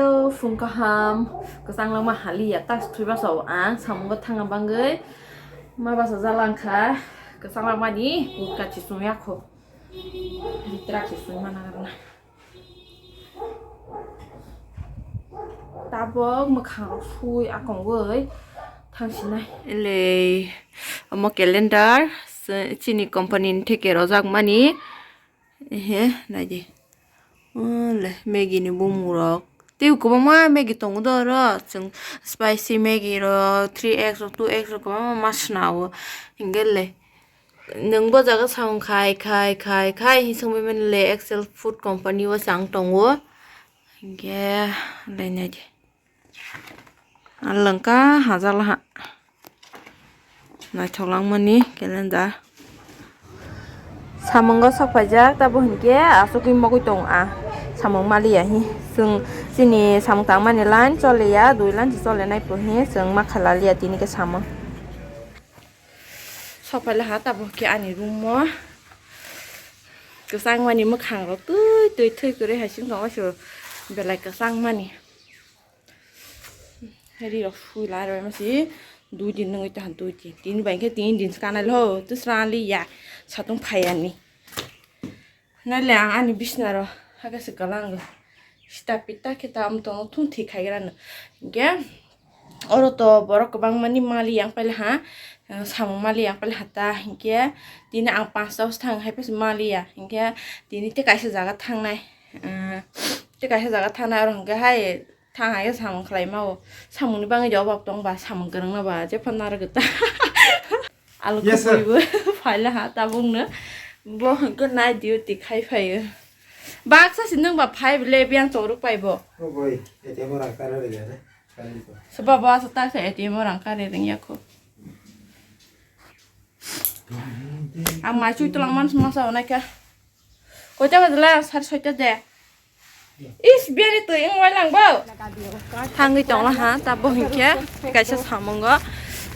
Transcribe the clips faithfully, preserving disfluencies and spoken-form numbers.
Phung kaham, kwchang langma haliya, tak thwi basa o ang samungo thangna bagwi ma basa jala wngkha, kwchang langmani kuk kachi chumya kho, litrak se chumana rwna. Tabok mwkhang rok sui akongwi thangsinai. Elei, omo calendar, se-, chini company ni theke rojak mani. Ehe, naidi. O le, Maggie ni bumung rok. Tei kwbangma Maggie tongo do oro. Chwng spicy Maggie rok, three X rok, two X rok kwbangma ma swnao. Hinkhe le, nwng bo jaga samung khai, khai, khai, khai, hin songwi mani le Excel Food Company o chang tongo. Hinkhe le naidi. Alangka hajal ha. Naithok langmani calendar. Samungo sok paijak, tabo hinkhe asugwi mogwi tongo a. Samung maliya hi. Chwng chini samung tangmani line choliya, dui line se cholenai pho hi chwng ma khalaliya tini khe samung. Sok paila ha tabo khe ani room o. Kwchangmani mwkhang rok twi twi thwi kwrwi hai sing tongo belai kwchangmani. Ri rok sui lai rw masi dui din nungwi tahan dui din. Tini bai khe tin din se kanai lo, twi srang li ya satung phai ani. Nai le ang ani bisna ro hake se kwlango. Sita pita khe ta am tongo thung thwi khai gra no. Hinkhe oro to borok kwbangmani mali yang paila ha, samung mali yang paila ha ta hinkhe tini ang panch ta thang hai pes mali ya hinkhe tini tei kaisa jaga thangnai, tei kaisa jaga thangnai oro hinkhe hai. Thang hai khe samung khlai ma o. Samung ni bagwi de obak tong ba, samung kwrwng no ba, je phano narwk ta. Alu Yes, sir. Kwpui bo phaila ha tabuk no. Bo hwnkhe night duty khai phai o. Baksa si nwng ba phai bole biyang choruk pai bo. O boi, A T M o rang kare rwya na. Kare rwya. Soba bo asa tak sa A T M o rang kare rwng ya kho. Ang mai chui tulang man sma sa onai kha. Koita baje la sar soita de. Is, biyani twi wng wai lang bo. Thangwi tongla ha, ta bo hinkhe kaisa samungo.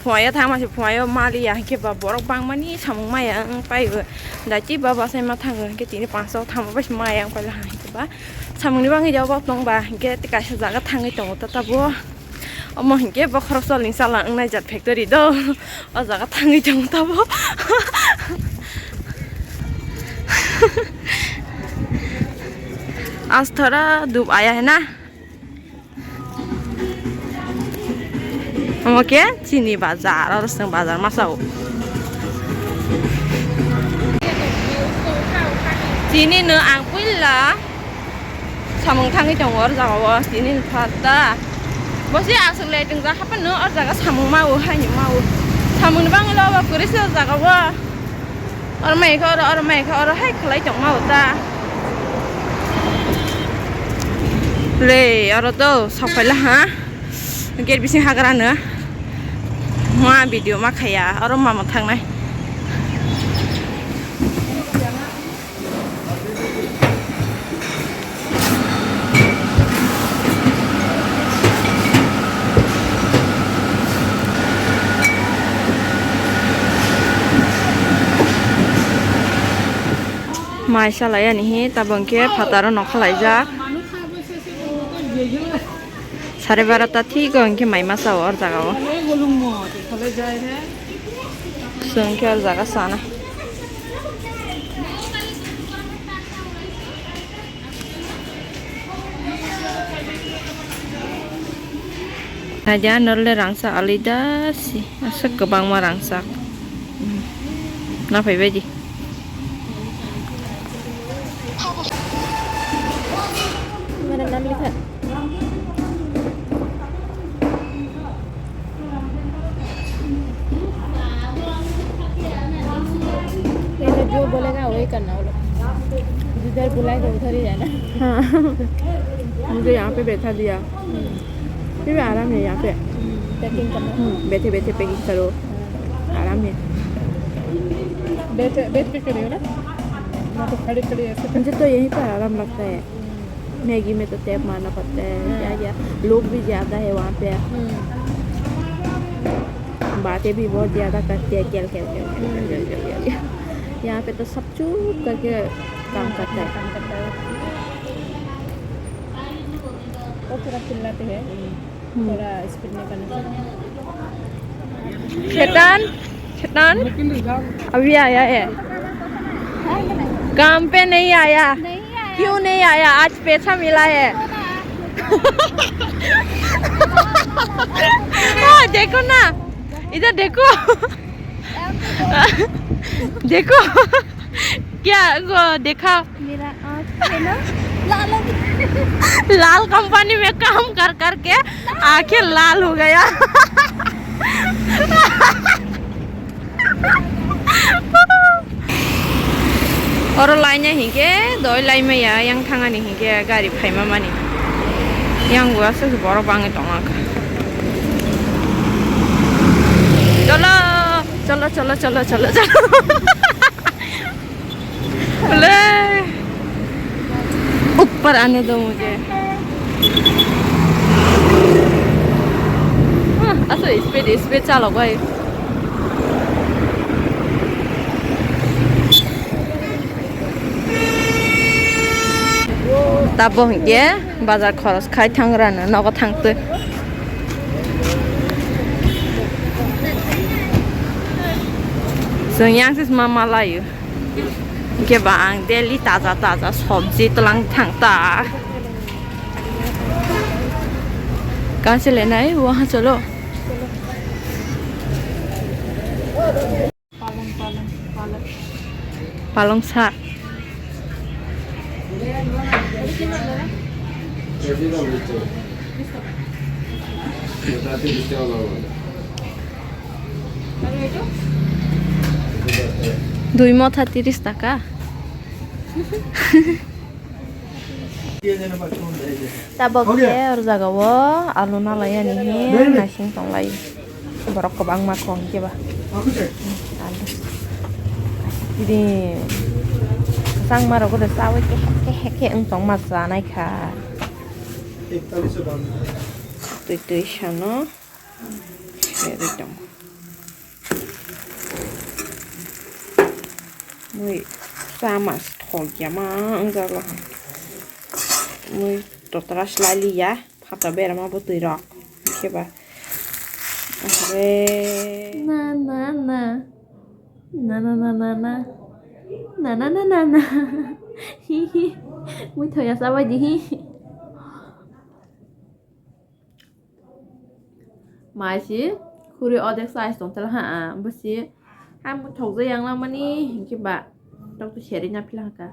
Phuaio thangma se phuaio maliya hinkhe ba borok bangmani samung maya wng pai o. Daiti ba bwsai ma thango hinkhe tini panch o thangma bai se maya wng paila ha hinkhe ba. Samungni bagwi jabo tong ba hinkhe tei kaisa jaga thangwi tongo ta ta bo. Omo hinkhe bokhorok choli chala wngnai jat factory do. O jaga thangwi tongo tabo. Asthora dup aya hai na. Omo khe chini bazar, oro chwng bazar masa o. Chini no ang puila. Samung thangwi tongo oro jaga o, tini ni pha ta. Bo se aswk le tongjak haphano oro jaga samung ma o, haini ma o. Samung ni bagwi lo obo kwrwi se o jaga o. Oro mai khe oro, oro mai khe oro hai khwlai tong ma o ta. Le oro to sok phaila ha. Gate bising hagra no. Ma video ma khaya, oro ma ma thangnai. Mai salai ani hi, tabuk khe phataro nokha laijak. Sare barota thik o hinkhe mai masa o or jaga o. Chwng khe or jaga sana. Nadia norle rangchak alida si, aswk kwbangma rangchak. Na phaibai di. ये तो जो बोलेगा वही करना वो लोग। जिधर बुलाएगा उधर ही जाना। हाँ। मुझे यहाँ पे बैठा दिया। फिर भी आराम है यहाँ पे। हम्म, packing करना। हम्म, बैठे बैठे packing करो। आराम है। बैठ, बैठ के करियो ना। मैं तो खड़ी खड़ी ऐसे मुझे तो यहीं पर आराम लगता है। मैगी में तो टेप मारना पड़ता है, क्या क्या, लोग भी ज़्यादा है वहाँ पे। हम्म। बातें भी बहुत ज़्यादा करते हैं, केल, केल, केल, केल, केल, केल, केल, केल। यहाँ पे तो सब चुप करके काम करता है। काम करता है। वो थोड़ा चिल्लाते हैं, हम्म। थोड़ा स्पीड में करना चाहिए। शैतान, शैतान, अभी आया है। काम पे नहीं आया। नहीं आया। क्यों नहीं आया? आज पैसा मिला है। हाँ, देखो ना, इधर देखो। देखो, क्या वो देखा? मेरा आँख है ना, लाल हो गया। लाल कंपनी में काम कर करके आंखें लाल हो गया। Oro laina hinkhe doi laimaya, yang thangani hinkhe gari phaima mani. Yang bo aswk borok bangwi tongma kha. Cholo, cholo, cholo. Le. Upar aane do mujhe. Asa speed, speed chalok bhai. Tabo hinkhe bazar khoros khai thangrano nogo thangtwi. Chwng yang sis ma malaio. Hinkhe ba ang daily taja taja sobji twlang thang ta. Kaise lenai? Waha cholo. Palong, palong, palong. Palong sak. Dui motha tiris taka. Tabok khe oro jaga o alu nalai yani he naising tonglai. Borok kwbangma kong khe ba. Alu. Bini kwchangma rok de chawi khe hek khe hek khe wng tongma chanai kha. Twi twi sano. Berwi tongo. Mui chama thok ya ma wng jak laha. Mui totra slai li ya, phatar berama bwtwi rok. Khe ba. Are. Na, na, na. Na, na, na, na, na. Na, na, na, na, na. Hi, hi. Mui thoya chabai di, hi. Mai si khuri odek size tong tela ha, ah, bo si ha muthok je yang lamani, hinkhe ba tok to seri na phila ka.